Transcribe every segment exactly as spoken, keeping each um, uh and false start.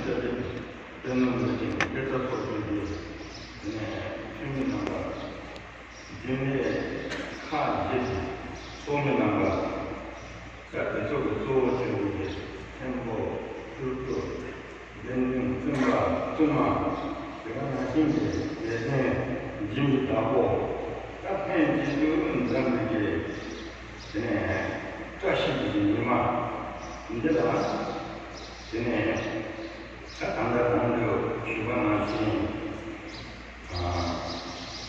དཔེར་ན་མི་ཆེན་དཔེ་ཆ་ཚོགས་ཆུང་གི་ནས་འཐུས་མི་རྣམ་པ། རྒྱུན་ལས་ཁག་བརྒྱད་ཀྱི་ཚོགས་མི་རྣམ་པ། སྐབས་དེ་ཚོགས་ཀྱི་གཙོ་བོ་ཆེན་པོ་གི་མཁན་པོ། སྤྲུལ་སྐུ། དགེ་འདུན། བཙུན་པ། བཙུན་མ། དེ་ག་ནང་བཞིན་གྱི་དད་ལྡན་སྦྱིན་གྱི་བདག་པོ། ད་ཕན་ཆད་དུ་འཛོམས་པའི་གི་དེ་ནས་བཀྲ་ཤིས་ཀྱི་ཉི་མ་འདི་ལ། དེ་ནས་ད་གང་ལྟར་གོང་དུ་ཞུས་པ་ནང་བཞིན།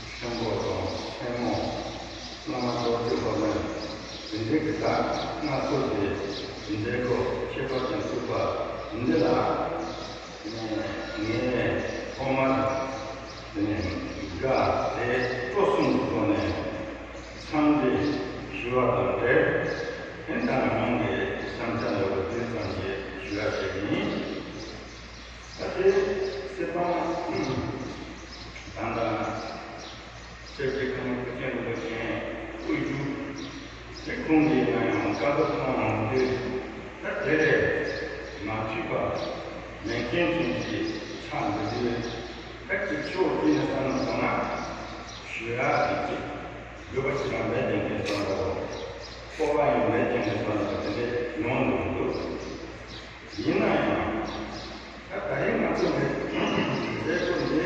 མཁན་པོ་དང་མཚན་མོ། བླ་མ་རྡོ་རྗེ་སློབ་དཔོན། དེ་འདྲའི་གི་ད་སྔ་སོར་གྱི་མཛད་སྒོ་ཁྱད་པར་ཅན་བཙུགས་པ་འདི་ལ། ངས་ཐོག་མར་དགའ་དད་སྤྲོ་གསུམ་གྱི་སྒོ་ནས་འཚམས་འདྲི་ཞུ་བ་དང་འབྲེལ། ཨེ་ད་རང་རང་གི་བསམ་འཆར་ཡོད་པ་དེ་ཙམ་ཞིག་ཞུ་ཡ་ཞིག་ཡིན། ད་དེ་སྲིད་དབང་ད་ལྟ་སེར་སྐྱའི་ཁ་ནས་སྐུ་ཆེན་རིན་པོ་ཆེ་དབུས་བཞུགས། དེ་ཁོང་གིས་ང་ཡང་བཀའ་སློབ་གནང་འོང་དུས། ད་དེ་ལས་མ་འཐུས་པ་མེད་མཁན་ཅན་གྱི་ཆགས་འདུག་དུས། ད་ཅིག་ཆོག་དེ་ནས་བསམ་བློ་བཏང་ན། ཞུ་ཡག་གི་ཅིག་འདོད་པ་ཞིག་ཡང་མེད་མཁན་གྱི་བསམ་བློ། སྤོབས་པ་ཡང་མེད་མཁན་གྱི་བསམ་བློ་དེ་འདྲ་ཡོང་འདུག་འདུག་ཡིན་ན་ཡང་། ད་ད་རིང་ང་ཚོ་འདི་མཛད་སྒོ་འདི་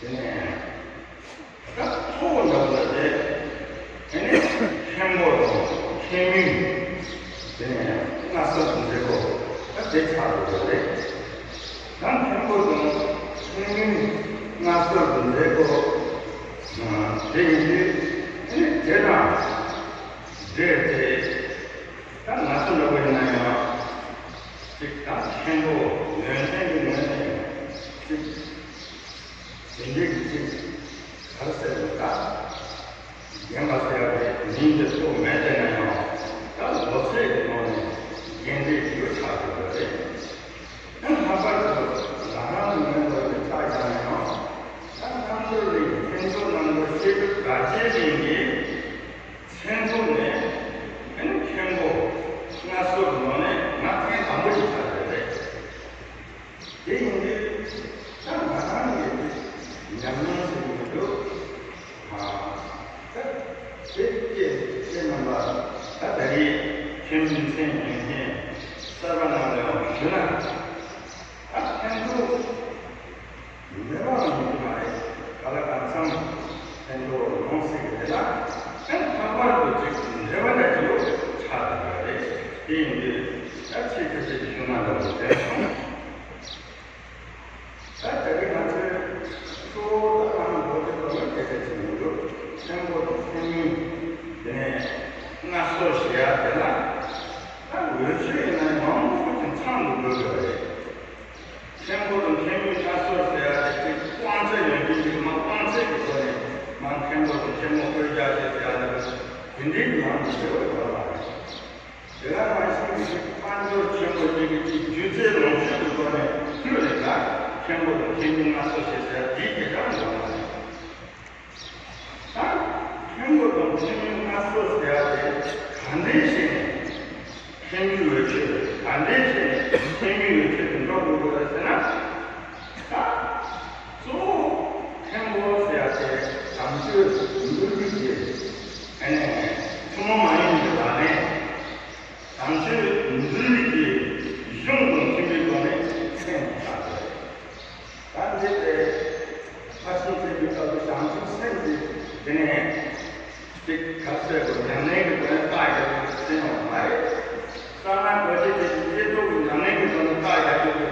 དེ་ནས་ད་ཐོག་འདྲ་བོ་ལ་དེ་དེ་ནས་མཁན་པོ་དང་མཁན་མོའི་དེ་ནས་སྔ་གསོལ་མཛད་སྒོ་ད་དེ་ཆགས་འགྲོ་གི་རེད། ད་མཁན་པོ་དང་མཁན་མོའི་སྔ་གསོལ་མཛད་སྒོ་དེ་ཡིན་དུས་དེ་ནས་དེ་དང་འབྲེལ་ཏེ། ད་ང་ཚོ་འདྲ་བོ་ཡིན་ན་ཡང་། ཅིག་ད་མཁན་པོ་ཡོན་ཏན་གྱི་ངོས་ནས་ཅིག་དེ་འདྲའི་གི་ཅིག་ག་རེ་ཟེར་དགོས་ད། རྒན་པ་ཟེར་ཡག་གི་མིང་དེ་ཐོགས་མེད་དེ་ན་ཡང་། ད་ལོ་ཚད་ཀྱི་ངོས་ནས་རྒན་གྲས་ཀྱི་ཡོད་ཆགས་ཡོད་པ་རེད། ཡང་ལྷག་པར་དུ་ང་རང་གི་ངོས་ནས་ཆ་བཞག་ན་ཡང་། ད་རྣམ་གྲོལ་གླིང་མཁན་ཆེན་རྣམ་གྲོལ་བཤད་སྒྲུབ་དར་རྒྱས་གླིང་གི་མཚན་ཐོག་ནས་ཨ་ནི་མཁན་པོ་སྔ་སོར་ནང་ནས་ང་མཁན་དང་པོ་ཞིག་ཆགས་ཡོད་རེད། དེ་ཡིན་དུས་ད་ང་རང་གི་ཉམས་མྱོང་ཞིག་མི་འདུག་ཨ། ད་དེ་སྐྱེས་སྐྱེས་རྣམ་པ་ད་ད་རེས་མཁན་པོའི་མཚན་ཉན་མཁན་གསར་པ་རྣམས་ལ་ཡང་ཞུ་ན། ད་མཁན་པོ། མེད་པའང་ཡིན་གྱི་མ་རེད། ག་ལ་གང་འཚམ་ཕན་ཐོགས་ཡོང་སྲིད་ཀྱི་རེད་ལ། ཡང་ལྷག་པར་དུ་ཅིག་འབྲེལ་བ་འདྲ་ཅིག་ཆགས་བསྡད་པ་རེད། དེ་ཡིན་དུས་ད་ཆེས་ཆེ་ཆེ་ཞུ་ན་འདྲ་བོ་དྲན་སོང་། ད་ད་གིན་ང་ཚོས་གཙོ་བོ་ད་ཨ་མ་མགོ་ཐོག་ལ་སྐད་ཆ་བྱེད་མི་འདུག་མཁན་པོ་དང་མཁན་མོའི་དེ་ནས་སྔ་སོར་ཞེས་ཡ་དེ་ལ། ད་འོས་ཆོས་ཡིན་ན་མང་པོ་ཅིག་ཚང་དུ་འགྲོ་དགོས་པ་རེད། མཁན་པོ་དང་མཁན་མོའི་སྔ་སོར་ཟེར་ཡ་དེ་ཅིག་དབང་ཆ་ཡོད་མཁན་ཅིག་མ་དབང་ཆ་གི་ཐོག་ནས་མ་མཁན་པོ་དང་མཁན་མོ་དབུ་རྒྱག་བྱེད་ཟེར་ཡ་ནི་དེ་འདྲའི་ལམ་དུ་འགྲོ་བའི་སྐོར་ལ་རེད། དེ་ག་ནང་བཞིན་གྱི་དཔལ་འབྱོར་ཆེན་པོ་ཅིག་གི་ཅིག་སྒྱུ་རྩལ་ལོངས་སྤྱོད་ཀྱི་ཐོག་ནས་ལྷོད་ལས་ཀ་མཁན་པོ་དང་མཁན་མོའི་སྔ་སོར་ཞེས་ཟེར་ཡ་དེའི་སྐད་ཆ་འགྲོ་བ་རེད། ད་མཁན་པོ་དང་མཁན་མོའི་སྔ་སོར་ཟེར་ཡ་དེ་ག་འདྲས་བྱས་ནས་མཁན་པོའི་འོས་ཆོས་ག་འདྲས་བྱས་ནས་མཁན་པོའི་འོས་ཆོས་དེ་འགྲོ་དགོས་དགོས་རེད་ཟེར་ན། ད་གཙོ་བོ་མཁན་པོ་ཟེར་ཡ་དེ་དམ་ཆོས་འདུལ་བའི་གི་ཨ་ནི་ཐུན་མོང་མ་ཡིན་པའི་ལག་ལེན། དམ་ཆོས་འདུལ་བའི་གི་གཞུང་དང་མཐུན་པའི་སྒོ་ནས་མཚན་བཏགས་པ་རེད། ད་འདི་ལྟའི་ཕར་ཕྱིན་ཚེ་འདིའི་སྐབས་སུ་བྱང་ཆུབ་སེམས་ཀྱི་དེ་ནས་ཅིག་ག་ཚོད་དུ་ཉམས་ལེན་གྱི་སྒོ་ནས་བཏགས་ཡོད་པའི་མཚན་ཡང་མ་རེད། གསང་སྔགས་རྡོ་རྗེ་ཐེག་གི་བསྐྱེད་རྫོགས་ཀྱི་ཉམས་ལེན་གྱི་སྒོ་ནས་བཏགས་ཡོད་པའི་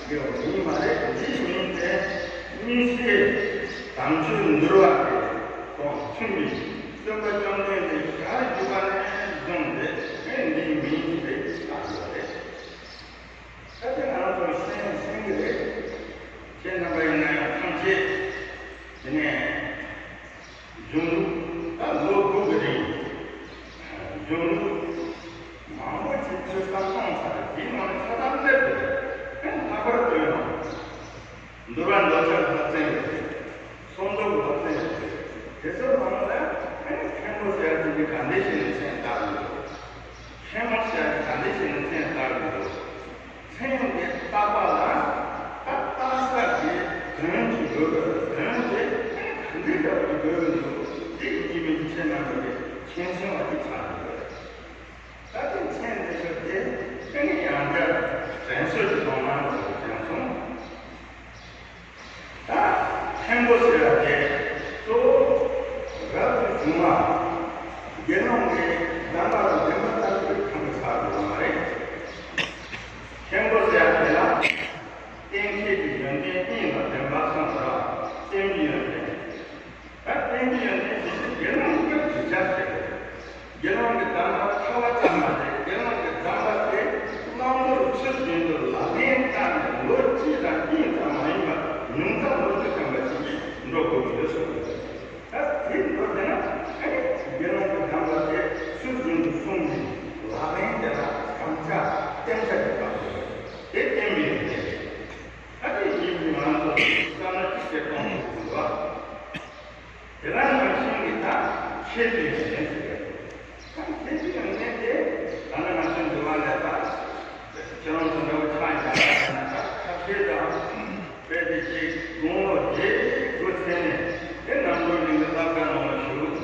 དེ་ཡང་མིང་མ་རེད། འདིའི་མིང་དེ་དམིགས་བསལ་དམ་ཆོས་འདུལ་བ་དེ་དང་མཐུན་པའི་སྟོན་པ་བཅོམ་ལྡན་འདས་ཞལ་བཞུགས་པ་ནས་བཟུང་སྟེ་འདིའི་མིང་དེ་བཏགས་ཡོད་རེད། ད་ལྟ་ང་ཚོ་ཤེས་ཤེས་ཀྱི་རེད། ཁྱེད་རྣམ་པ་ཡིན་ན་ཡང་ཐམས་ཅད་དེ་ནས་གཞུང་ལུགས་ད་ལོ་དགུ་གི་རིང་གཞུང་ལུགས་མང་པོ་ཅིག་ཐོས་བསམ་གནང་ཚར། དེའི་ནང་ནས་ཆ་ཚང་སླེབས་ཡོད་རེད། ལྷག་པར་དུ་ཡང་འདུལ་བ་མདོ་ཁམས་ལྷ་བཙན་ཡོད་རེད། སོ་མདོ་ལྷ་བཙན་ཡོད་རེད། དེ་ཚོ་ནང་ལ་མཁན་པོ་ཟེར་ཡ་དེ་ག་འདྲས་ཞིག་ནས་མཚན་བཏགས་ཡོད་རེད། མཁན་པོ་ཟེར་ཡ་ག་འདྲ་ཞིག་ནས་མཚན་བཏགས་ཡོད་འདུག་མཚན་དེ་བཏགས་པ་ལ་ འདི་ལྟ་བུ་དགོས་ཀྱི་འདུག་འདི་ཡིན་གྱི་མིན་གྱི་ཁྱེད་རྣམ་པ་གི་མཁྱེན་སོང་བ་འདི་ཆགས་ཀྱི་ཡོད་རེད། ད་ལྟའི་མཚན་འདི་ཚོ་དེ་ཨ་ནི་ཡང་བསྐྱར་དྲན་གསོ་ཞིག་གཏོང་ན་འདུག་དྲན་སོང་། ད་མཁན་པོ་ཟེར་བ་དེ་གཙོ་བོ་རབ་ཏུ་བྱུང་བ་དགེ་སློང་གི་གདམས་པ་ལ་བདེན་པ་ལྟ་བུའི་ཁམས་ཆགས་ཡོད་མ་རེད། མཁན་པོ་ཟེར་བ་དེ་ལ་གཏན་འཁེལ་གྱི་ཡོན་ཏན་གཉིས་ལ་བདེན་པ་གསུངས་པ། བསྟན་པའི་ཡོན་ཏན། ད་བསྟན་པའི་ཡོན་ཏན་ཞེས་བྱ་དགེ་སློང་གི་གདུལ་བྱ་ཟེར། དགེ་སློང་གི་གདམས་པ་ཐོས་པ་ཙམ་མ་ཟད་དགེ་སློང་གི་གདམས་པ་དེ་བླང་དོར་ཚུལ་བཞིན་དུ་ལག་ལེན་བསྟར་ནས་ལོ་གཅིག་དང་གཉིས་ཙམ་མ་ཡིན་པར་ཉུང་མཐའ་ལོ་བཅུ་ཐམ་པ་ཞིག་གིས་འགྲོ་དགོས་ཀྱི་ཡོད་གསུངས་པ་རེད། ད་དེ་འགྲོ་བསྡད་ན་ཨ་ནི་དགེ་སློང་གི་གདམས་པ་དེ་ཚུལ་བཞིན་དུ་སྲུང་ནས་ལག་ལེན་བསྟར་ན་དམ་བཅའ་བསྟེན་བྱ་གི་སྐབས་སུ་དེ་བསྟན་པའི་ཡོན་ཏན་རེད། ད་དེ་ཡིན་དུས་ང་ཚོ་བསམ་བློ་གཅིག་བྱས་གཏོང་དགོས་ཀྱི་འདུག་བ། དེ་ལ་ནང་བཞིན་གྱི་ད་ཁྱད་དུ་ཡོན་ཏན་ཟེར་བས། ད་ཁྱད་དུ་ཡོན་ཏན་དེ་ད་ནི་ང་ཚོའི་འདུལ་བ་ལས་ད་ཁྱེད་རང་ཚོ་འདྲ་བོ་ཆགས་ཡག་ན་ད་ཁ་ཤས་དང་དཔེ་དེ་ཅིག་དགུང་ལོ་བརྒྱད་དགུ་ཚེ་ནས་དེ་ནང་ལོ་རིང་གི་བསླབ་གྲྭ་ནང་ལ་ཞུགས།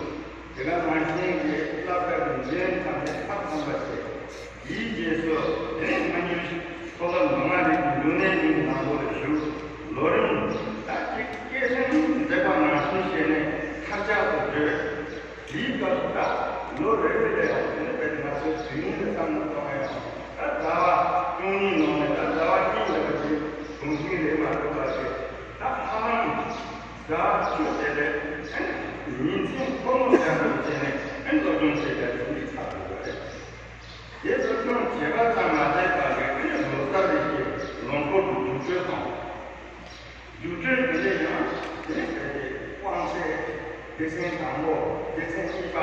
དེ་ག་ནང་བཞིན་གྱི་བསླབ་གྲྭ་གི་འཛིན་ཐམས་ཅད་ཚར་ཐམ་པ་བྱས། དེའི་རྗེས་སུ་དེ་ནས་མ་ཉམས་མཐོ་སློབ་མདོ་སྔགས་རིག་པའི་འབྱུང་གནས་གླིང་གི་ནང་ལོགས་ལ་བཞུགས། ལོ་རིམ་ད་ཅིག་སྐད་གསེང་མཛད་པ་ནང་བཞིན་བྱས་ནས་མཐར་ཆགས་སུ་བགྲོད། དེའི་སྐབས་སུ་ད་ལོ་རེ་རེ་ལ་ཡང་དེ་ནས་བས་ང་ཚོའི་དུས་ཡུན་ལ་བསམ་བློ་གཏོང་ཡང་ད་ཟླ་བ་བཅུ་གཉིས་ནང་ནས་ད་ཟླ་བ་གཉིས་ལ་བ་ཅིག་གུང་གཞི་རེད་མ་གཏོགས་པ་ཞིག་ད་ཧ་ལམ་ཟླ་བ་བཅུ་དེ་ལས་ཉིན་མཚན་ཁོར་མོ་ལྟ་བུ་བྱས་ནས་སློབ་སྦྱོང་བྱེད་པའི་དུས་ཚོད་ཆགས་ཡོད་པ་རེད། དེ་སློབ་སྦྱོང་བྱེད་པ་ཙམ་མ་ཟད་པར་ངས་ཀུན་ནས་ལོ་གསར་རེ་ཞིག་ལོ་འཁོར་དུ་རྒྱུགས་སྤྲོད་དང་། རྒྱུགས་སྤྲོད་དེ་ལས་ཡང་དེ་ནས་གལ་ཏེ་དབང་ཚད་སྡེ་ཚན་དང་པོ་སྡེ་ཚན་གཉིས་པ་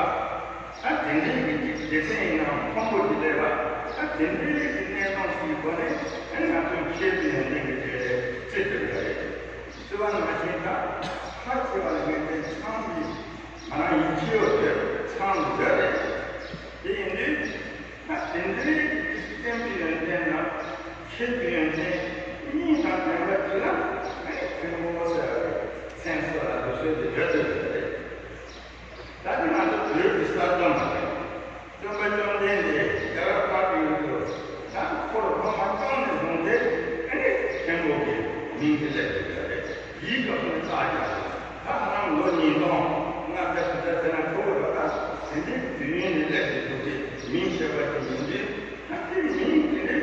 ད་དེ་འདྲའི་གི་སྡེ་ཚན་ཡིན་ནའང་མཐོན་པོ་ཞིག་སླེབས་པ་ད་དེ་འདྲའི་གི་གནས་སྟངས་ཤིག་གི་སྒོ་ནས་ཨ་ནི་ང་ཚོས་ཁྱད་དུ་ཡོན་ཏན་གྱི་གྲས་ལས་རྩི་ཐུབ་ཡོད་རེད། རྩི་བ་ནང་བཞིན་ད་ཕལ་ཆེ་བ་ལ་ངས་དེ་ཚང་གི་ང་རང་ཡིད་ཆེས་ཡོད་རེད་ཚང་ཡོད་རེད། དེ་ཡིན་དུས། ད་དེ་འདྲའི་བསྟན་པའི་ཡོན་ཏན་དང་ཁྱད་པའི་ཡོན་ཏན་གཉིས་དང་ལྡན་པ་ཅིག་ལ་ཨ་ནི་མཁན་པོ་ཟེར་བའི་མཚན་གསོལ་ལ་དུ་གསོལ་ཏེ་ཡོད་དེ་རེད། ད་དེ་ང་ཚོ་བོད་ཀྱི་གསར་གཏོད་མ་རེད། སྟོན་པ་བཅོམ་ལྡན་འདས་རྒྱ་གར་དཔལ་གྱི་ཡུལ་དུ་ད་འཁོར་ལོ་ཧ་ཅང་ནས་བཟུང་སྟེ་ཨ་ནི་མཁན་པོ་གི་མིང་དེ་སླེབས་ཡོད་རེད། དེའི་སྐབས་སུ་བལྟ་ཡག་ད་ཧ་ལམ་ལོ་ཉིས་སྟོང་ལྔ་བརྒྱ་དྲུག་བརྒྱ་ཟེར་ན་ཁོ་བོ་ལ་ད་དེ་འདྲའི་དུས་ཡུན་ནས་སླེབས་ཏེ་འདུག་སྟེ་མིང་བཤད་པ་ཞིག་ཡིན་དུས་ད་དེ་མིང་དེ་འདྲའི་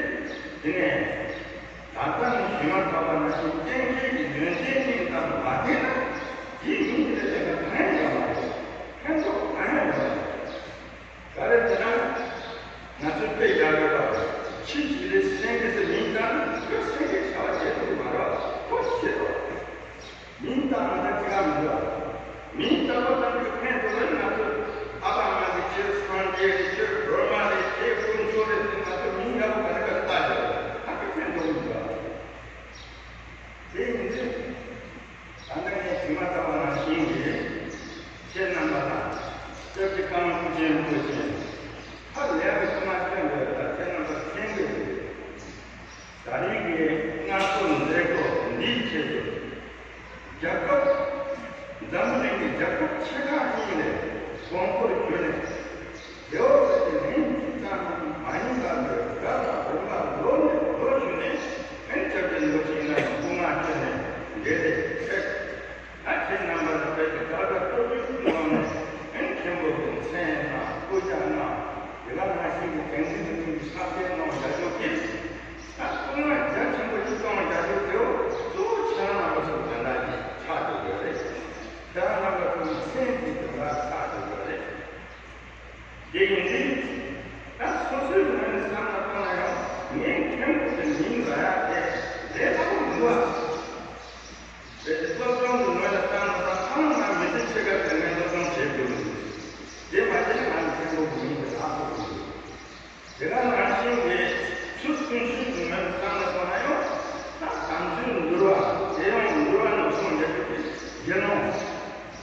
དེ་ནས་ད་ལྟ་ནི་ཞུས་མ་ཐག་པ་ནང་བཞིན་གཏན་འཁེལ་གྱི་ཡོན་ཏན་གཉིས་ལྟར་མ་ལྡན་ན་དེའི་མིང་དེ་ལ་ལེགས་པ་གང་ཡང་ཡོད་མ་རེད། ཕན་ཐོགས་གང་ཡང་ཡོད་མ་རེད། ག་རེ་ཟེར་ན། ང་ཚོས་དཔེ་རྒྱག་དགོས་པ། ཁྱི་གཅིག་ལ་སེང་གེ་ཟེར་མིང་བཏགས་ན་ཁོས་སེང་གེ་བྱ་བ་བྱེད་ཐུབ་ཀྱི་མ་རེད་པ། ཁོ་བྱེད་རོགས། མིང་བཏགས་ན་ད་ཅི་ག་མི་འདུག་པ། མིང་བཏགས་པ་ཙམ་གྱིས་ཕན་ཐོགས་པ་ནི་ང་ཚོས་ཨ་ཕ་མ་གི་ཁྱོད་སངས་རྒྱས་རེད་ཁྱོད་སྒྲོལ་མ་རེད་ཁྱེད་དཀོན་མཆོག་རེད་ཟེར་ང་ཚོས་མིང་ཡག་པོ་ག་རེ་ག་རེ་བཏགས་བཞག་པ་ད་ཁོས་ཕན་ཐོགས་མི་འདུག་པ། དེ་ཡིན་དུས། ད་ལྟ་ངས་ཞུས་མ་ཐག་པ་ནང་བཞིན་གྱི། ཁྱེད་རྣམ་པ་དང་། སྐྱབས་རྗེ་ཀརྨ་སྐུ་ཆེན་རིན་པོ་ཆེ། ཧ་ལས་པའི་སྐུ་ན་གསོན་པའི་ད་ཁྱེད་རྣམ་པར་མཁྱེན་དགོས་ཀྱི་ཡོད། ད་རེས་ཀྱི་སྔ་སོར་མཛད་སྒོ་འདིའི་ཆེད་དུ། རྒྱལ་ཁབ། འཛམ་བུ་གླིང་གི་རྒྱལ་ཁབ་ཆེ་ཁག་གཉིས་ལས་དགོངས་སྐོར་ཞུས་ནས། རྒྱལ་བ་རིན་པོ་ཆེ་ལན་གཅིག་ཙམ་མ་ཡིན་པར་དགའ་དང་དགོངས་པ་ལོ་ནས་ལོ་ཞུས་ནས་ཨེ་སྐྱབས་རྗེ་རིན་པོ་ཆེ་ཡིན་ན་སྐུ་ངལ་ཁྱོན་ནས་འདས་ཏེ་ཕེབས། ད་ཁྱེད་རྣམ་པ་ལ་དཔེ་དེ་དགའ་དང་སྤྲོ་སྐྱིད་ཀྱི་ངང་ནས་ཨེ་མཁན་པོ་གི་མཚན་གནང་སྐུ་ཕྱག་གནང་དེ་ག་ནང་བཞིན་གྱི་དེང་དུས་ཀྱི་ཕྱག་འཚལ་གནང་བཞག་རྒྱུ་གིས་ད་སྐུ་ངལ་རྒྱ་ཆེན་པོ་ཞིག་གཏོང་བཞག་རྒྱུ་དེའོ་གཙོ་བོ་ཁྱེད་རང་རྣམ་པ་ཚོ་དོན་དག་གིས་ཆགས་བསྡད་ཡོད་རེད། ཁྱེད་རང་རྣམ་པ་ཚོའི་མཚན་གྱི་དོན་དག་ཆགས་བསྡད་ཡོད་རེད། དེ་ཡིན་དུས། ད་སོ་སོའི་ངོས་ནས་བསམ་བློ་བཏང་ན་ཡང་ངས་མཁན་པོ་དེ་མིང་འདོགས་ཡག་དེ་ལས་སླ་པོ་མི་འདུག་ཨ། རེད་དེ་སློབ་སྦྱོང་གི་ངོས་ནས་བསམ་བློ་བཏང་ཐ་མ་ང་མི་ཚེ་ཕྱེད་ཀ་དེ་ངས་སློབ་སྦྱོང་བྱེད་དགོས་ཀྱི་འདུག་དེ་མ་བྱས་ན་ང་མཁན་པོ་གི་མིང་དེ་ལྷག་ཐུབ་ཀྱི་མི་འདུག་དེ་ག་ནང་བཞིན་གྱི་ཚུལ་ཀུན་ཤེས་ཀྱི་ངོས་ནས་བསམ་བློ་བཏང་ན་ཡང་ད་དམ་ཆོས་འདུལ་བ་དེ་ཡང་འདུལ་བ་ནང་གསུངས་ཡོད་པའི་དགེ་སློང་།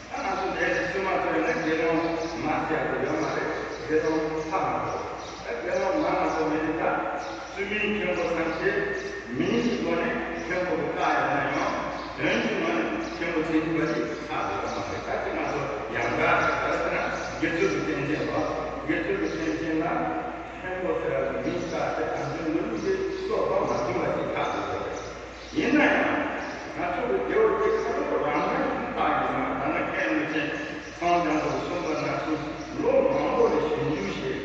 ད་ང་ཚོ་འདས་ནས་ཚུལ་མ་ཐོས་ན་དགེ་སློང་མ་ཟེར་ཡག་ཡོད་མ་རེད། དགེ་སློང་ཐ་མ་རེད། ད་དགེ་སློང་མ་མ་གཏོགས་མེད་ནི་ད་བཙུན་མའི་མཁན་པོ་ཐམས་ཅད་མིང་གི་སྒོ་ནས་མཁན་པོ་གི་རྟགས་ཡིན་ན་ཡང་དོན་གྱི་ངོས་ནས་མཁན་པོ་ཚེ་རིང་པ་ཞིག་ཆགས་ཡོད་མ་རེད། དགེ་ཚུལ་གྱི་རྟེན་ཅན་པ། དགེ་ཚུལ་གྱི་རྟེན་ཅན་ལ་ཆེན་པོ་ཟེར་བ་མིང་བཏགས་ཏེ་དམ་ཆོས་འདུལ་བའི་སྲོག་ཏུ་མ་བྱུང་བ་ཞིག་ཆགས་ཡོད་པ་རེད། ཡིན་ན་ཡང་ང་ཚོ་གི་དགེ་བ་དེ་ཁ་ཐོག་རང་རང་གི་བཏགས་ཡིན་ན། ད་ནི་མཁན་མི་ཆེན་ཚངས་དབྱངས་སུ་གསུངས་པ་ནང་བཞིན་ལོ་མང་པོ་ལ་ཞིབ་འཇུག་བྱས།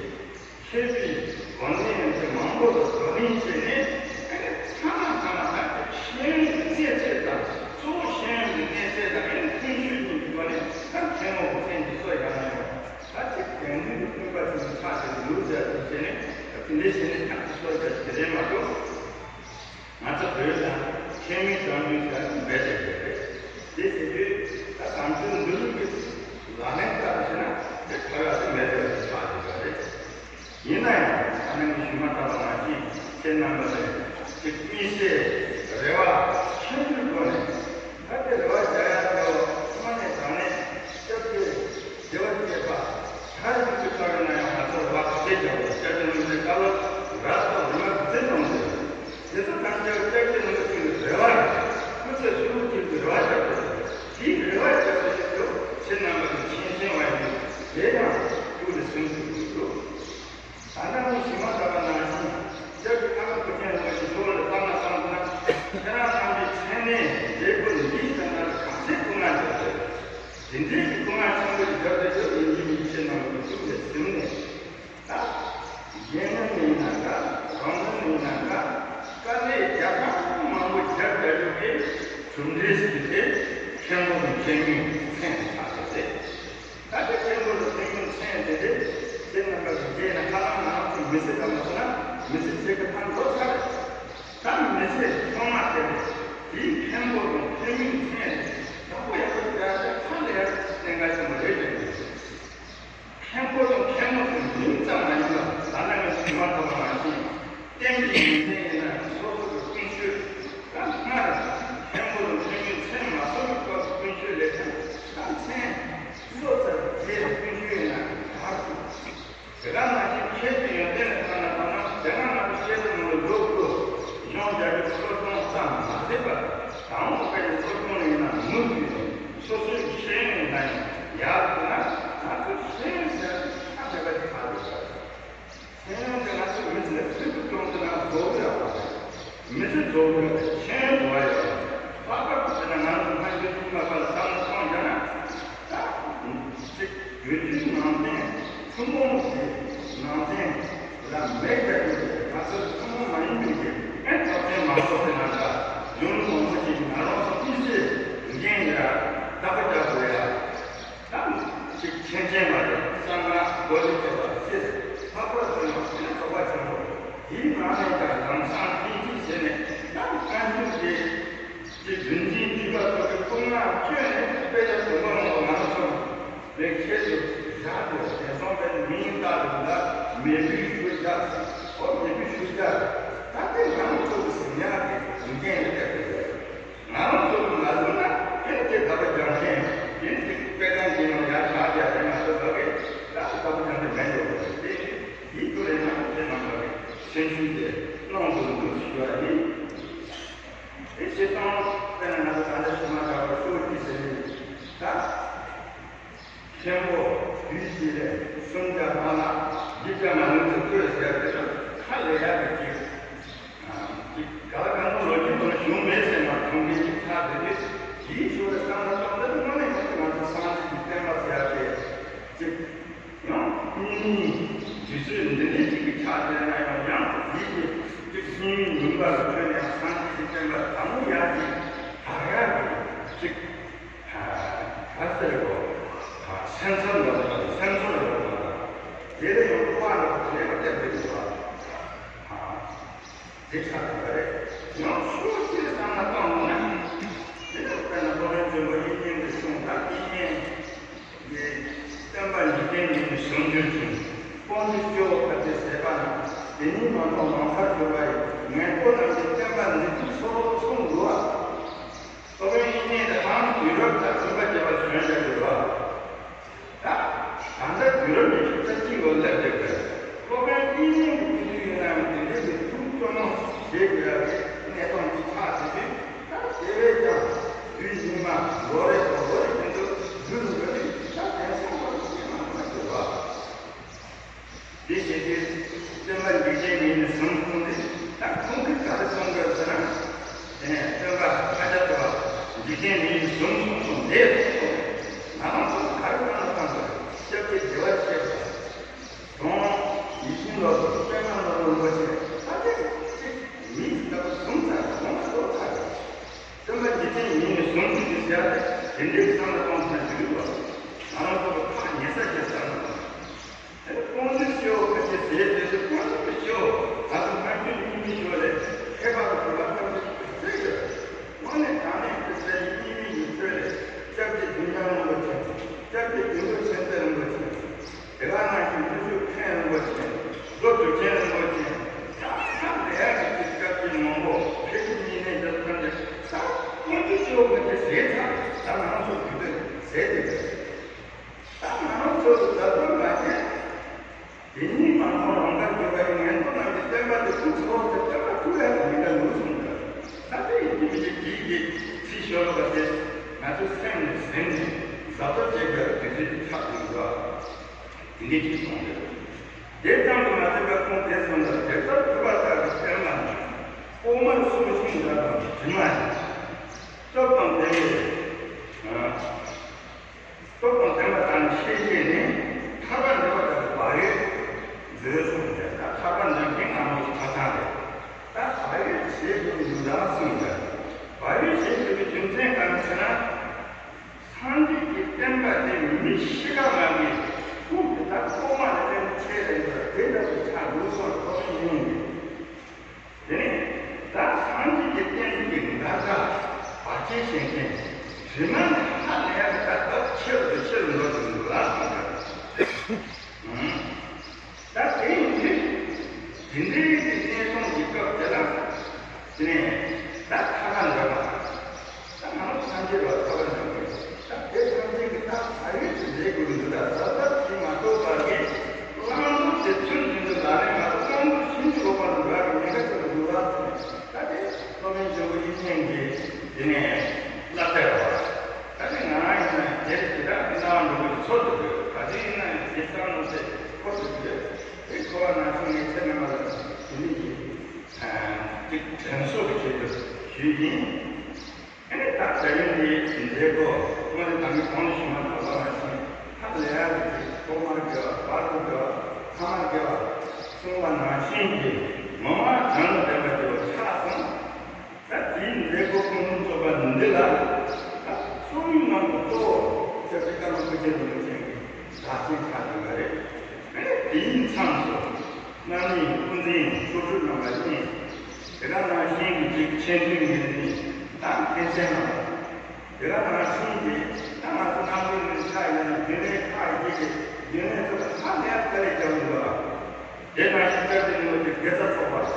མཁས་པའི་གོ་གནས་དེ་མང་པོ་ལ་བགྲོ་གླེང་བྱས་ནས། ཨ་ནི་ཚང་མ་ཚང་མ་ད་ཤེས་ཡོན་གྱི་གནས་ཚད་དང་། གཙོ་བོ་ཤེས་ཡོན་གྱི་གནས་ཚད་དང་། ཨ་ནི་ཀུན་སྤྱོད་གཉིས་ཀྱི་སྒོ་ནས་ད་མཁན་པོ་གི་མཚན་གྱི་སྲོལ་ཡང་ཡང་ཡོད། ད་ཅིག་དོན་དངོས་ཀྱི་སྟོན་པ་ཞིག་ཆགས་ཏེ་འདུག་ཟེར་ཅིག་བྱས་ནས། ད་དེ་འདྲའི་བྱས་ནས་ཐག་གཅོད་བྱས་དེ་རེད་མ་གཏོགས། ང་ཚོ་བོད་ལ་མཁས་མིང་བཏགས་རྒྱུ་ཟེར་མེད་དེ་རེད། དེ་བྱེད་དུས་ད་དམ་ཆོས་འདུལ་བའི་ལག་ལེན་བསྟར་ཟེར་ན་དེ་ག་ར་དེ་མེད་དེ་ཆགས་ཡོད་པ་རེད། ཡིན་ན་ཡང་ད་ནང་གི་ཞུས་མ་ཐག་པ་ནང་བཞིན་ཁྱེད་རྣམ་པ་ལ་ཅིག་དམིགས་བསལ་རེ་བ་ཆེན་པོའི་སྒོ་ནས། ད་དེ་རེ་བ་རྒྱག་ཡ་དེ་བ་ཐོག་མ་ནས་དྲང་གནས་སྐྱབས་རྗེ་བདེ་བར་གཤེགས་པ་ག་རེ་ཞིག་ཏུ་ཆགས་ཡོད་ན་ཡང་། ང་ཚོ་རེ་བ་ག་ཚད་རྒྱག་དགོས། སྐྱབས་རྗེ་རིན་པོ་ཆེའི་བཀའ་སློབ་རབ་དང་རིམ་པ་ག་ཚད་གནང་དགོས། དེ་ཚོ་ཐམས་ཅད་སྐྱབས་རྗེ་རིན་པོ་ཆེའི་རེ་བ་རེད། སྐུ་ཚེ་ཧྲིལ་པོ་ཅིག་གི་རེ་བ་རྒྱག་དགོས། དེའི་རེ་བ་རྒྱག་པ་ཞིག་ཏུ་ཁྱེད་རྣམ་པ་གི་མཁྱེན་མཁྱེན་པ་ཡིན། དེ་ཡང་སྐུ་ལ་སེམས་ཤུགས་ཀྱིས་འདུག་ད་ལྟ་ནི་ཞུས་མ་ཐག་པ་ནང་བཞིན། སྐྱབས་རྗེ་ཁ་ལག་བུ་ཆེན་རིན་པོ་ཆེའི་ཐུགས་ལ་བསམ་ན་བསམ་ན། ཁྱེད་རང་རྣམ་པའི་མཚན་གནས་མཛད་སྒོ་འདིའི་སྟེང་ན་ག་ཚད་སྐུ་ངལ་འདུག་ཟེར། དེ་འདྲའི་གི་སྐུ་ངལ་ཆེན་པོ་ཞིག་བརྒྱབ་སྟེ་ཡོད་ཡིན་གྱི་མིན་ཁྱེད་རྣམ་པ་གི་ཐུགས་ལ་ཟིན་ནས། ད་རྒན་རྒོན་ཡིན་ན་འདྲ། གྲོང་གསེབ་ཡིན་ན་འདྲ། དཀའ་ལས་རྒྱག་ཐབས་མང་པོ་རྒྱབ་རྒྱག་རྒྱུ་དེ་གྲུབ་འབྲས་ཟེར་གྱི་དེ་མཁན་པོ་དང་མཁན་མོའི་མཚན་དུ་ཆགས་ཏེ་རེད། ད་ལྟ་མཁན་པོ་དང་མཁན་མོའི་མཚན་དེ་རེད། དེ་རྣམ་པ་གི་རྗེས་ན་ཧ་ལམ་ང་རང་ཚོ་མི་ཚེ་འདྲ་མ་སོང་ན། མི་ཚེ་གཅིག་གི་ཐང་འགྲོ་ཚར་རེད། ད་མི་ཚེ་ཐོག་མ་དེ་རེད། དེའི་མཁན་པོ་དང་མཁན་མོའི་མཚན་དེ་ཡག་པོ་ཡག་པོ་རྒྱག་ཡ་དེ་ཧ་ལས་ཡ་གནད་འགག་ཆེན་པོ་རེད་དྲན་གྱི་འདུག་མཁན་པོ་དང་མཁན་མོ་དེ་མིང་ཙམ་མ་ཡིན་པར། ད་ནང་ངས་ཞུས་མ་ཐག་པ་ནང་བཞིན་བསྟན་པའི་ཡོན་ཏན་ཡིན་ན། སོ་སོ་གི་ཀུན་སྤྱོད་ད་སྔར་མཁན་པོ་དང་མཁན་མོའི་མཚན་མ་གསོལ་བའི་སྐབས་སུ་ཀུན་སྤྱོད་ལས་ཀྱང་ད་མཚན་བློ་ཙམ་རྗེས་ཀུན་སྤྱོད་ཡིན་ན་དར་ཐུབ། དེ་ག་ནང་བཞིན་ཆོས་ཀྱི་ཡོན་ཏན་ལ་བལྟས་ན། ད་ནང་དེ་སྔ་ང་ཚོ་བཤད་པའི་ནང་ལ་ལོ་དགུ་གཞུང་རྒྱ་གར་གྱི་སློབ་སྦྱོང་ཙམ་མ་ཟད་པར། དང་པོ་བོད་ཀྱི་སློབ་སྦྱོང་ལ་ཡིན་ན་མུ་མཐུད་ནས་སོ་སོའི་ཤེས་ཡོན་ཡིན་ན་ཡང་ཡར་བཏོན་ན། ང་ཚོའི་ཤེས་ཡོན་ཟེར་ཡ་དེ་ཁ་མེད་པ་ཅིག་ཆགས་ཡོད་པ་རེད། ཤེས་ཡོན་དེ་ང་ཚོའི་མི་ཚེ་ལ་ཕུལ་དུ་བྱུང་ཟེར་ན་རྫོགས་ཡོད་པ་རེད། མི་ཚེ་རྫོགས་ཡོད་པ་རེད། ཤེས་ཡོན་འགྲོ་བ་ཡོད་པ་རེད། ལྷག་པར་དུ་བྱས་ན་ང་ཚོ་སྔ་འགྱུར་ཐུན་མོང་པ་ལ་བསམ་བློ་གཏོང་བྱས་ན། ད་ཅིག་དུས་རྒྱུན་ནང་བསྟན་ཐུན་མོང་གི་ནང་བསྟན་ལ་མེ་བརྒྱབ་ཡོད་པས། ང་ཚོ་ཐུན་མོང་མ་ཡིན་པའི་གི་ཨེ་སྟོབས་ཆེན་མང་ཚོགས་དེ་ནང་ལ་ཡོང་མང་པོ་ཅིག་ང་རང་ཚོ་དམིགས་བསལ་འགན་ཡ་བདག་པོ་རྒྱག་དགོས་ཡ། ད་ཅིག་མཁྱེན་མཁྱེན་པ་རེད། གསང་སྔགས་སྒོ་ནས་བྱས་པ་ཚེ་ལྷག་པར་དུ་ཡང་དེ་ནི་ཚོགས་པ་ཆེན་པོ་དེའི་ནང་ནས་ཀྱང་ལམ་སང་ཐིག་ཐིག་བྱས་ནས། ད་བཀའ་འགྱུར་དེ་ཅིག་རིན་ཆེན་ཐིགས་པ་ཚོ་གི་ཐུགས་སྣང་བསྐྱོན་ནས། དཔེ་ཆ་དུམ་བུ་མང་པོ་ང་རང་ཚོ་ལས་ཁྱད་དུ་བཞག་སྟེ། དེང་སང་དཔེ་མིང་བཏགས་དེ་ལ་མེ་བུའི་ཤུགས་རྒྱག་ཨོ་མེ་བུའི་ཤུགས་རྒྱག་ད་དེ་ང་རང་ཚོ་གི་ཟིན་ཡག་གི་འགན་ལ་བསྡད་པ་རེད། ང་རང་ཚོ་གི་ལ་ཟུར་ན་དེ་དེ་ལྟ་བུ་རྒྱང་འཐེན་དེ་དཔེ་གང་གི་ནང་ཡར་བཞག་རྒྱག་རེད་མ་གཏོགས། ད་གི་ད་ལྟ་བུ་རྒྱང་འཐེན་མེད་འགྲོ་བ་རེད། དེ་ཡིད་དུ་རེད་ན་དེ་ནང་ལ་རེད། སེམས་ཤུགས་དེ་གནང་དགོས་འདུག་ཞུ་བ་ཡིན། དེ་བྱེད་སྟངས་དཔེར་ན་ང་ཚོ་ད་ལྟ་ཞུ་མ་ཐག་པ་ཤོག་གི་ཟེར་ནས་ད། མཁན་པོ་དུས་གཅིག་ལ་སུམ་བརྒྱ་ལྷག་ལ་བཞི་བརྒྱ་མ་ལུས་ཏེ་བཀོད་ཟེར་དེ་ཚོ་ཁ་ལས་ཡག་གི་ཅིག་ཅིག་ག་ལ་གང་དུ་ལོ་རྒྱུས་ནང་བྱུང་མེད་ཟེར་ན་མཐོང་མཁན་ཅིག་ཆགས་བསྡད་དུས། དེའི་ཞོར་ལ་བསམ་བློ་གཏོང་དུས་དངོས་གནས་ཡིན་ན་ང་ཚོ་སངས་རྒྱས་ཀྱི་བསྟན་པ་ཟེར་ཡག་དེ་ཅིག་ཡང་སྙིགས་མའི་དུས་ཚོད་འདི་འདྲའི་ཅིག་གི་ཆགས་བསྡད་ན་ཡང་། ཡང་ཡིད་ཀྱི་ཅིག་སྙིགས་མའི་མུན་པ་ལ་ཁྲོས་ནས་ཡང་སངས་རྒྱས་ཀྱི་བསྟན་པ་དང་པོ་ཡར་ཅིག་དར་ཡག་གི་ཅིག་ག་ཟེར་རོ། སེམས་ཚོར་འདྲ་བོ་དང་། སེམས་ཚོར་འདྲ་བོ་དང་། དེ་ལས་ཡང་སྤོབས་པ་འདྲ་བོ་དེ་ལས་ཀ་སླེབས་འདུག་ཟེར་བ། དེ་ཆགས་ཐུབ་པ་རེད། ཡང་ཕྱོགས་གཅིག་ནས་བསམ་བློ་བཏང་འོང་ན། དེ་ནི་དཔེར་ན་སློབ་དཔོན་ཆེན་པོ་དབྱིག་གཉེན་གྱི་གསུང་དང་། དབྱིག་གཉེན་གྱི་བསྟན་པ་འཇིག་རྟེན་ཉིད་ནས་བྱང་གྱུར་ཅིང་། སྤོང་གྱུར་སྐྱེ་བོ་ཕལ་ཆེར་ཟད་པ་ན། དེ་ཉིད་མ་མཐོང་མང་སར་གྱུར་པ་ཡི། ངན་རྟོག་རྣམས་ཀྱིས་བསྟན་པ་འདི་ཀུན་སོ་སོར་མཚུངས་འདུ་བ། སློབ་དཔོན་དབྱིག་གཉེན་དེ་ཧང་དུས་རབས་དང་མཐུན་པ་བྱེད་པར་གཞོན་བྱ་དགོས་པ། ད་ད་ལྟ་དུས་རབས་ཉི་ཤུ་རྩ་གཅིག་ལོ་སླེབས་བསྡད་པས། སློབ་དཔོན་དབྱིག་གཉེན་གྱི་དུས་ཚོད་ཡིན་ན་ཡང་དེ་འདྲའི་གི་ཐུགས་སྐྱོ་མོ་བྱེད་དགོས་ཡ་གི་གནས་སྟངས་ཅིག་ཆགས་བསྡད་དུས། ད་དེ་བས་ཀྱང་དུས་ཉི་མ་ལོ་རེ་དང་ལོ་རེ་བཞིན་དུ་འགྱུར་འགྲོ་དུས། ད་དེང་སང་བར་དུ་སྐྱེས་མ་ཐུབ་པ་ཞིག་ལ། ཡོང་བ་ལྟོ་ཐག་རེད། སྟོན་པ་འཇིག་རྟེན་ཉིད་ནས་བཟུང་རྒྱུ་དེ་ཟེར་ཡ་དེ་དེ་འདྲའི་བསམ་བློ་གཏོང་ཐུབ་ན་འགྲིག་གི་འདུག་ང་རང་ཚོ་གི་ཐག་ཉེ་ས་ཆེ་བསམ་བློ་གཏོང་། དེ་ནི་དཔུང་འཇུག་སྤྱི་བོ་ཁ་ཆེ་ཟེར་དུས་དེ་དཔུང་འཇུག་གི་སྤྱི་བོ་ང་ཚོ་སྔར་རྒྱུན་གཉིས་མི་ཞོ་ལས་མཁས་པ་གི་བུ་ལ་ཐམས་ཅད་ཀྱི་ཚེ་ཡོད། དངོས་གནས་དྲང་གནས་ཀྱི་ཚེ་ཡི་གཉིས་མི་ཡི་ཚོད་ལས་སྐྱབས་རྗེ་ཀུན་བཟང་རིན་པོ་ཆེ། སྐྱབས་རྗེ་དགེ་འདུན་ཆོས་མཛད་རིན་པོ་ཆེ། དེ་ག་ནང་བཞིན་དུས་གསུམ་མཁན་རིན་པོ་ཆེ། རྡོ་གྲུབ་ཆེན་རིན་པོ་ཆེ། ད་ལྟ་ལས་ཀྱི་སྐབས་ཀྱི་མང་པོ་ཕེབས་ཀྱི་ཡིན་ནའི་འདིར་ཐོན་ཏེ་ད་དཀོན་མཆོག་ཆེ་བོ་ག་དེ་ཟེར་ཚར། ད་ང་རང་ཚོ་དུས་དེ་ཟེར་དེ་ད་ང་རང་ཚོ་ལ་ད་དུང་མ་བྱས། དེ་ཉིད་མ་མཐོང་རང་དགར་གྱུར་པ་ཡི་ངན་འགྲོ་རྣམས་ཀྱི་བསྟན་པ་དེ་ཐུགས་སུ་ལོག་སྟེ་བསྟན་པ་ཐུགས་ལ་མི་འདྲ་ལུགས་གསུངས་འདུག་ད་ལྟ་ཡིན་གྱི་མི་གྱི་གྱིས་ཀྱི་ཚིག་ཤོ་ལོ་ཀ་དེ་ང་ཚོའི་སེམས་ནས་ཟིན་ནས་ཟབ་ཏུ་བྱེད་པའི་དུས་ཚོད་ཀྱི་ཆགས་ཀྱི་འདུག་དེ་འདྲའི་ཅིག་གསུངས་འདུག་དེ་ཙམ་དུ་མ་ཟད་པར་ཁོང་དེ་གསུངས་པར་དེ་ལྟར་ཐུབ་པ་དག་གི་བསྟན་པ་ནི་ལྐོག་མར་སྲུང་ཞིང་དགྲ་དང་གྲིབ་མ་ཡིན། སྟོབས་དང་ལྡན་པའི་སྟོབས་དང་ལྡན་པ་དང་ཤེས་བྱས་ནས་ཐར་པ་འདོད་པ་དག་གི་བག་ཡོད་མཛོད་གསུངས་ཏེ། ད་ཐར་པ་འདོད་མཁན་ང་རང་ཚོ་ཆ་ཚང་རེད། ད་བག་ཡོད་བྱེད་དགོས་པའི་ཡོན་བདག་གསུངས་ཏེ། བག་ཡོད་བྱེད་དགོས་པའི་རྒྱུ་མཚན་གང་ཡིན་ཟེར་ན། སངས་རྒྱས་ཀྱི་བསྟན་པ་དེ་མི་ཤི་ཁ་མ་གི་ཁུངས་དེ་ད་ཐོག་མ་ནས་བསྟན་ཆེ་རེད་འདུག་དེ་ལྟ་བུ་ཆགས་འདུག་སོགས་ཐོག་མའི་སྙིང་རེད། དེ་ནས་ད་སངས་རྒྱས་ཀྱི་བསྟན་པའི་འགལ་ཟླ་བར་ཆད་བྱེད་མཁན་རི་མ་ནས་ཧ་ལས་པའི་ད་སྟབས་ཆེ་རུ་ཆེ་རུ་འགྲོ་བཞིན་འདུག་ལ་སོགས་པ། ད་དེ་ཡིན་དུས་དེ་འདྲའི་གི་གནས་སྟངས་ཀྱི་སྐབས་དེ་ལ་དེ་ནས་ད་ཐར་པ་འདོད་པ། ད་ང་རང་སངས་རྒྱས་ལ་ཐར་པ་འདོད་པ་ཡིན། ད་དེ་ཐམས་ཅད་ཀྱི་ད་ཕ་ཡུལ་དུ་འདྲེས་དགོས་ཀྱི་འདུག་ད་ཟབ་ཟབ་ཞིག་མ་གཏོགས་པ་གི་བླང་དོར་དེ་ཚུལ་བཞིན་དུ་ལག་ལེན་མ་གཏོགས་བླང་དོར་ཞིང་དུ་ལོག་པ་ལ་འགྲོ་བ་གི་ཉེན་ཁ་ཆེ་རུ་འདུག་ལ་ཟེར་ནས། ད་དེ་སློབ་དཔོན་ཆེན་པོ་ཨིན་ཆེན་གྱིས་དེ་ནས་བསླབ་བྱ་རེད་བ། ད་དེ་ང་རང་ཡིན་ན་དེར་ཇི་ལྟར་སྣང་བ་འགྲོ་གི་ཚོར་དུ་འདུག་ག་དུས་ཡིན་ན་ཡང་དེ་བསམ་བློ་དེ་འཁོར་དུ་འདུག་དེ་འཁོར་བ་ནང་བཞིན་ངས་ཚེ་རྣམ་པ་ལ་དེ་འདྲ་ཡིན། ཅིག་དྲན་གསོ་གི་ཆེད་དུ་ཞུས་ཡིན། ཨ་ནི་ད་ད་རིང་འདི་མཛད་སྒོ་དངོས་གནས་ད་གིན་གོང་ནས་ཞུ་མ་ཐག་པ་ནང་བཞིན་ཧ་ལས་ཡག་གི་ཅིག་ཐོག་མར་དགེ་བ་བར་དུ་དགེ་བ་ཐ་མར་དགེ་བ་གསུངས་པ་ནང་བཞིན་གྱི་ངོ་མ་དོན་དང་ལྡན་པ་དེ་བ་ཆགས་སོང་། ད་དེའི་མཛད་སྒོ་ཁུངས་ལུང་ཚོགས་པ་འདི་ལ་ད་གཙོ་བོའི་ནང་དུ་གཙོ་བོ་ཆབ་སྲིད་བཀའ་བློན་སྐུ་ཕྲེང་རིན་པོ་ཆེ་གི་བདག་ཆེན་ཆགས་ཡོད་པ་རེད། ཨ་ནི་དེའི་མཚམས་སུ། རྣམ་གཉིས་དབུ་འཛིན་ཆོ་འཕྲུལ་རྣམ་པ་གཉིས། དེ་ག་ནང་བཞིན་གྱི་གཅིག་མཁྱེན་བརྩེ་ངོས་འཛིན་དང་མཁན་ཆེན་རྣམ་པ། དེ་ག་ནང་བཞིན་གྱི་ད་ང་ཚོ་ནང་པའི་ལུགས་ཆ་ཡིན་ན་རྒྱུན་ལས་ཁག་ཡི་གེ་རྒྱུན་ལས་ཚོ་ལ་ཧ་ལས་དཀའ་ལས་རྒྱག་གི་འདུག་ལ། དེ་ནང་བཞིན་སྐྱབས་རྗེ་རིན་པོ་ཆེ་དགེ་རྩ་ཚོགས་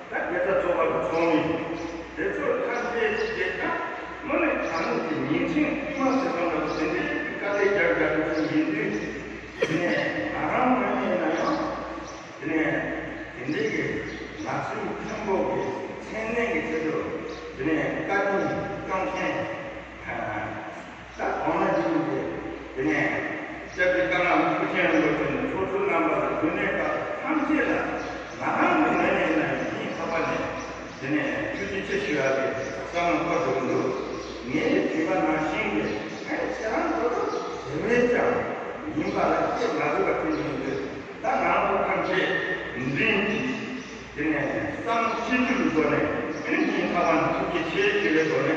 པ། ད་དགེ་རྩ་ཚོགས་པ་གི་ཚོགས་མི། དེ་ཚོ་ཐམས་ཅད་ཀྱིས་ད་དངོས་གནས་དྲང་གནས་ཀྱི་ཉིན་མཚན་དཀྱུས་མ་ཟེར་བ་འདྲ་བོ་དེ་འདྲའི་དཀའ་ལས་རྒྱག་རྒྱག་གི་ཡིན་དུས། དེ་ནས་ང་རང་ངོས་ནས་ཡིན་ན་ཡང་། དེ་ནས་དེ་འདྲའི་གི་ལག་ཟིན་མཐོན་པོ་གི་མཚན་གནས་ཀྱི་ཆེད་དུ་དེ་ནས་བཀའ་དྲིན་སྐྱོང་མཁན། ད་གོང་ན་བཞིན་གྱི་དེ་ནས་སྐྱབས་རྗེ་ཀརྨ་སྐུ་ཕྲེང་རིན་པོ་ཆེ་ནས་ཚོགས་གཙོ་རྣམ་པ་དང་རྒྱུན་ལས་ཁག་ཐམས་ཅད་ལ་ང་རང་གི་ངོས་ནས་ཡིན་ན་ཡང་སྙིང་ཐག་པ་ནས་དེ་ནས་ཐུགས་རྗེ་ཆེ་ཞུ་ཡག་གི་བསམ་བློ་འཁོར་འགྲོ་གི་འདུག་ངས་དྲིས་པ་ནང་བཞིན་གྱི་ཨ་ནི་ཁྱེད་རང་ཚོ་དེ་བས་ཀྱང་ཡིན་པ་ལ་སྐྱེ་མ་དགོས་པ་དེ་ཡིན་དུས། ད་ང་ཚོ་ཐམས་ཅད་མགྲིན་གྱིས་དེ་ནས་བསམ་ཤེས་རྒྱུ་གི་སྒོ་ནས་ཨ་ནི་སྙིང་ཐག་པ་ནས་ཐུགས་རྗེ་ཆེ་ཞུ་བའི་སྒོ་ནས།